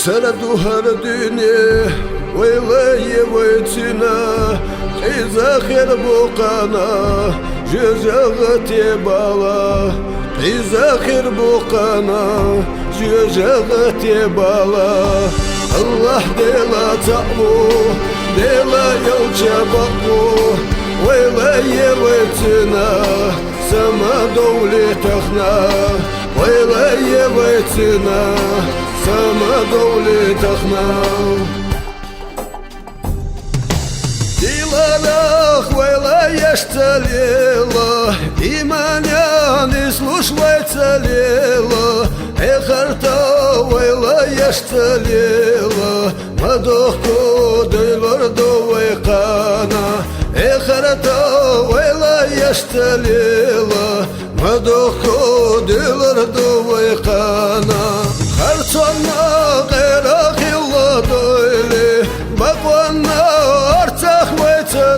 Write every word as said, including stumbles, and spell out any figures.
Сара духар дуьне, вайлае вайцина, къиза хер бу къана, жоьжагӀате бала, къиза хер бу къана, жоьжагӀате бала. Аллагь Дела цаӀ ву, Дела ялча бакъ ву, вайлае вайцина, сама довлетахна, вайлае вайцина, сама довлетахна. Диларах вайлаеш ца лела, иманян ислуш вай ца лела, эхарта вайлаеш ца лела, ма дохку дуьйлар ду вай къана, эхарта вайлаеш ца лела, ма дохку дуьйлар ду вай къана. Харцонна